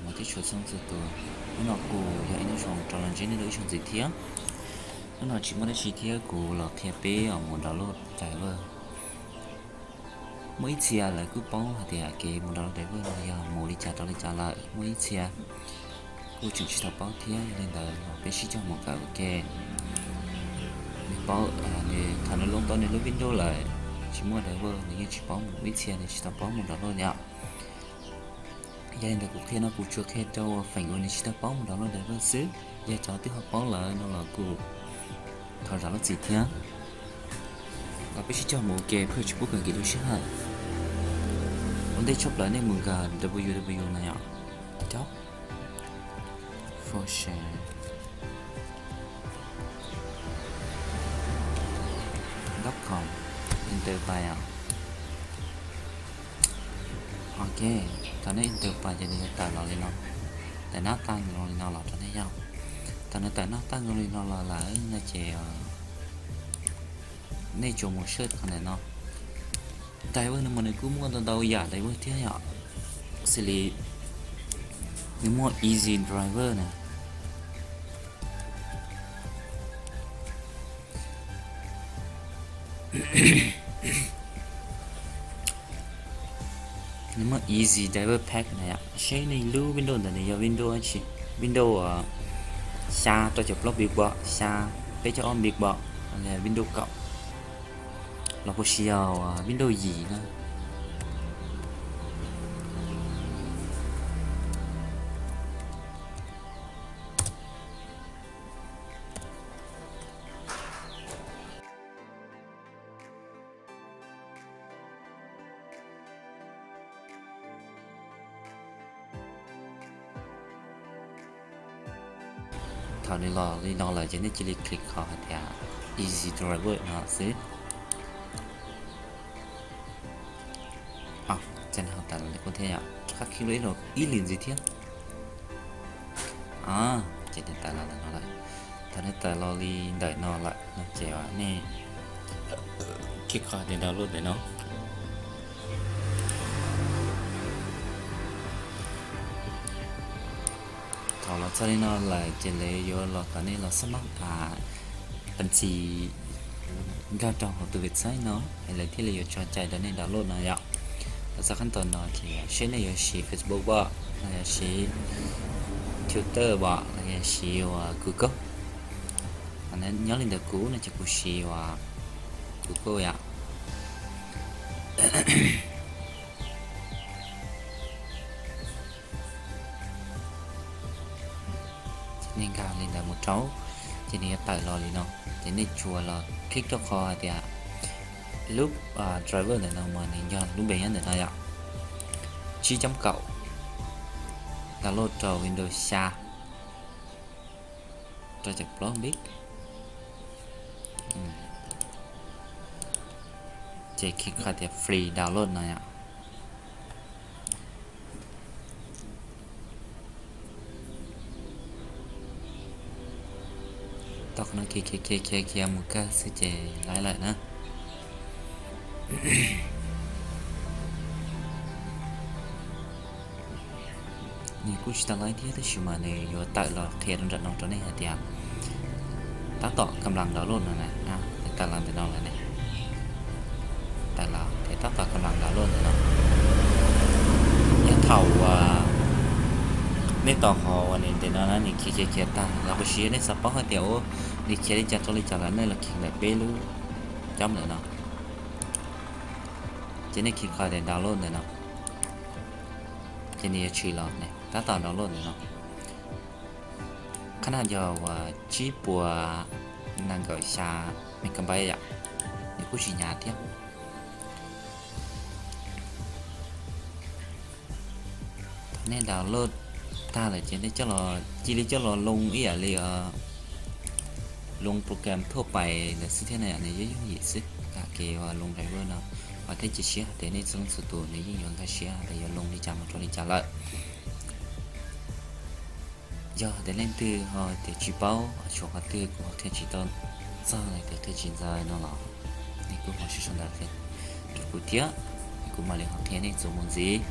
Mas tib tshua txhua txhua tus, hnub no kuv yog ib hnub zoo rov los ntsib nej dua ib zaug ntxiv thiab. Hnub no tsis muaj dab tsi thiab, kuv los qhia peb mus download driver. Muaj ib txhia lawv kuj paub hais tias kev mus download driver no yog mus li cas rau li cas lawm, muaj ib txhia kuj tseem tsis tau paub thiab. Yog li ntawd los peb sib cog mus kawm ua ke. Nws paub, nws thaum nws loo tau nws lub Windows lawm, tsis muaj driver nws yeej tsis paub mus, ib txhia nws tsis tau paub mus download yom. Yog li ntawd kuv qhia no kuv tsuas qhia rau feem uas nws tsis tau paub mus download driver xwb. Yog cov twb ho paub lawm no los kuj thov zam lub txim thiab. Los peb sib cog mus ua ke, pheej tsis pub kawg kev lub sij hawm. Ua ntej tshaj plaws nej mus nkag W W W no yom, job for share dot com, enter pas yom. Ok, thaum nej enter pas ces nws yuav tawm los li no, tawm nab tag zoo li no los rau nej yom. Thaum nws tawm nab tag zoo li no los lawm no ces nej tsuas mus search qhov ntawm no. Driver no mas nws kuj muaj ntau ntau yam driver thiab yom. Xws li nws muaj Easy Driver na. Nws muaj Easy Driver Pack na yom, seb nej lub Windows ntawd nws yog Windows dab tsi, Windows xya rau caum plaub big box, xya peb caug ob big box, Windows kaum, los puas sis yog Windows yim na. Thaum nws los li no lawm ces nej cia li click qhov hais tias Easy Driver no xwb. Ces nws ho tawm los li qub thiab yom, rov qab click ib lwm ntxiv thiab. Ces nws tawm los ntawm no lawm. Thaum nws tawm los li ntawm no lawm no ces nej click qhov tias download ntawm no. Thaum los txog li no lawm ces lawv yuav los kom nej los xab mab a pev ntxis nkag rau hauv tus website no es lawv thiaj li yuav tso cai rau nej download no yom. Los txog qhab tau no ces seb nej yuav siv Facebook pom los yog siv Twitter pom los yog siv ua Google. Nyob li ntawm kuv no ces kuv siv ua Google yom. Nej nkag li ntawd mus rau, ces nws yuav tawm los li no, ces nej tsuas los click rau qhov hais tias lub driver ntawm no mas nws yog lub npe nyob ntawm no yom, tsib coob kaum, download rau Windows xya rau caum plaub big. Ces click qhov tias free download no yom. Tau qhov no khiav khiav khiav khiav khiav mus kawg xwb ces laib lawm na. Nws kuj tsis tau laib thiab tab sis mas nws yuav tawm los qhia rau nram no rau nej hais tias tab tom kab nplas download no na, tawm los ntawm no lawm ne. Tawm los ces tab tom kab nplas download ntawm no. Yog thaum uas nej tos qhov uas nws ntawm no na nws khiav khiav khiav tag los puas sis nej xav paub hais tias ua nws khiav li cas rau li cas lawm nej los click ntawm peb lub coob ntawm no, ces nej click qhov tias download ntawm no, ces nws yuav tshwm los ne, tab tom download ntawm no. Qhab no yog uas tsib puas nees nkaum xya megabyte yom, nws kuj tsis hnyav thiab. Thaum nej download tag lawm ces nej coj los, cia li coj los loo ib yam li loo program thuaj pais ntawd xwb thiab na, nws yooj yooj yim xwb. Kam kev uas loo driver no, ho thiaj cia siab hais tias nej txhua leej txhua tus nws yeej yuav nkag siab hais tias yuav loo li cas mus rau li cas lawm. Yog hais tias leej twg ho tias tsis paub tshuav qhov twg kuv ho qhia tsis tau txog los tias qhia tsis ntxaws no los nej kuj ho sau sau ntawv qhia rau kuv thiab, kuv mam li ho qhia nej txuas mus ntxiv.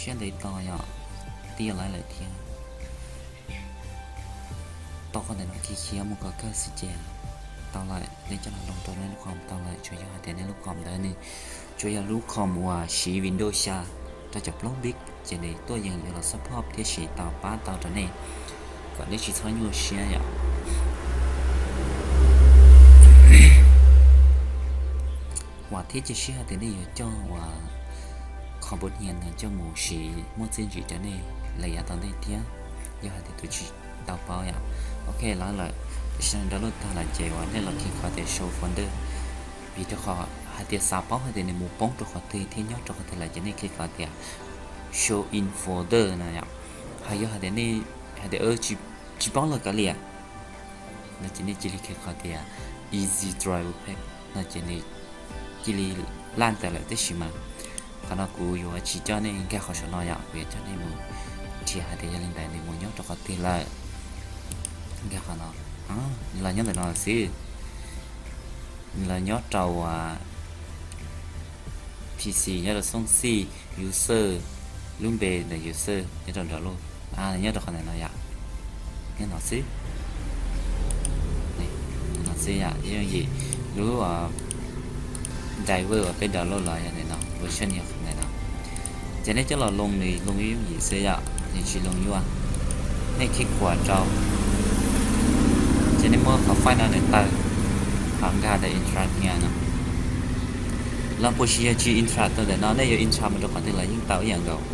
Siab ntev to yom, twb yog laiv lawm thiab. Tau qhov ntawm no khiav khiav mus kom kawg xwb ces tau lawm, nej coj los loo rau nej lub com tau lawm. Tsuas yog hais tias nej lub com ntawd nws tsuas yog lub com uas siv Windows xya rau cov plaub bit ces nws tuaj yeem yuav los support thiab siv tau pab tau rau nej, kom nej tsis txhob nyuaj siab yom. Vam thiab cia siab hais tias nej yuav coj uas company no coj mus siv muaj txiaj ntsig rau nej lawm yav tom ntej thiab, yog hais tias tus tsis tau paub yom. Ok, los lawm, tam sim no download tag lawm ces uas nej los kis qhov tias show folder, vim rau qhov hais tias xav paub hais tias nws mus poob rau qhov twg thiab nyob rau qhov twg lawm ces nej kis qhov tias show in folder no yom. Hos yog hais tias nej hais tias tsis paub los kav liam no ces nej cia li kis qhov tias easy driver pack no ces nws cia li laj ntawd lawm. Tab sis mas qhov no kuv yuav tsis coj nej nkag qhov saum no yom, kuv yuav coj nej mus nrhiav hais tias yog li ntawd nws mus nyob rau qhov twg lawm. Nkag qhov no, nws los nyob ntawm no xwb. Nws los nyob rau uas P C, nyob rau xoo xij user, lub npe ntawm user nyob rau download, nyob rau qhov ntawm no yom. Nyob no xwb. No xwb yom, yooj yim. Lub driver uas peb download los yog ntawm no, version yog ntawm no. Ces nej coj los loo nws loo yooj yim xwb yom, nws tsis loo yuaj. Nej kis qhuam rau, ces nej muab qhov file no nws tawm, qhov nkag ntawm extract no. Los puas sis yog tsis extract tau ntawm no, nej yuav extract mus rau qhov twg los yeej tau ib yam nkaus.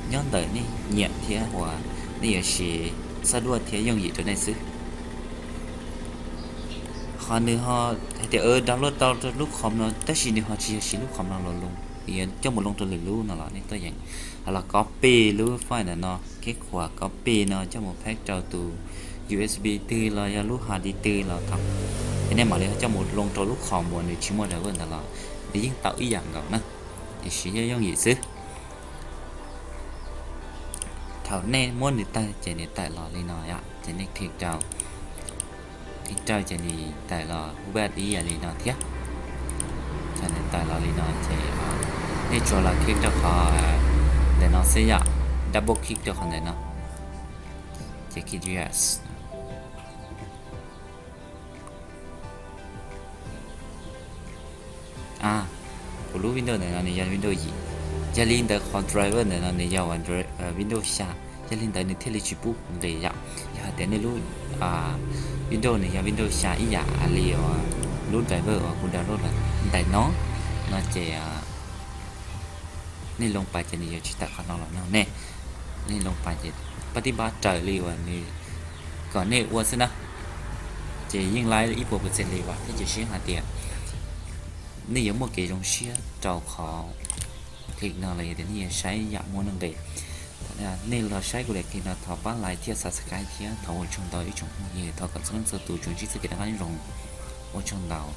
Nyob ntawm nej nyiam thiab uas nej yuav siv xab duaj thiab yooj yim rau nej xwb. Qhov nws ho hais tias download tau rau lub com no tab sis nws ho tsis yog siv lub com no los loo, yuav coj mus loo rau lwm lub no los nej tuaj yeem. Ho los copy lub file ntawm no, kis qhuam copy no coj mus paste rau tus U S B twg los yog lub hard disk twg los tau, ces nej mam li coj mus loo rau lub com uas nws tsis muaj driver ntawd los nws yeej tau ib yam nkaus na, tiam sis yooj yim xwb. Thaum nej muab nws tawm ces nws tawm los li no yom, ces nej click rau, click rau ces nws tawm los ub ib yam li no thiab. Ces nws tawm los li no ces nej tsuas los click rau qhov ntawm no xwb yom, double click rau qhov ntawm no, ces click yes. Kuv lub Windows ntawm no nws yog Windows yim, yog li ntawd qhov driver ntawm no nws yog Windows xya, yog li ntawd nws thiaj li tsis pub nqis yom. Yog hais tias nej lub Windows nws yog Windows xya ib yam li lub driver uas kuv download los ntawm no, no ces nej loo pas ces nws yuav tsis tawm qhov no los no ne. Nej loo pas ces pab tib pab raws li uas nws kom nej ua xwb na. Ces yeej laib ib puas percent li vam thiab cia siab hais tias nej yuav muaj kev zoo siab rau qhov clip no los yog tias nej yuav saib yam muaj nuj nqis. Nej los saib kuv daim clip no thov pab like thiab subscribe thiab thov ua tsaug ntau ib tsoom phooj ywg, thov kom txhua leej txhua tus tsuas ntsib txoj kev noj qab nyob zoo. Ua tsaug ntau.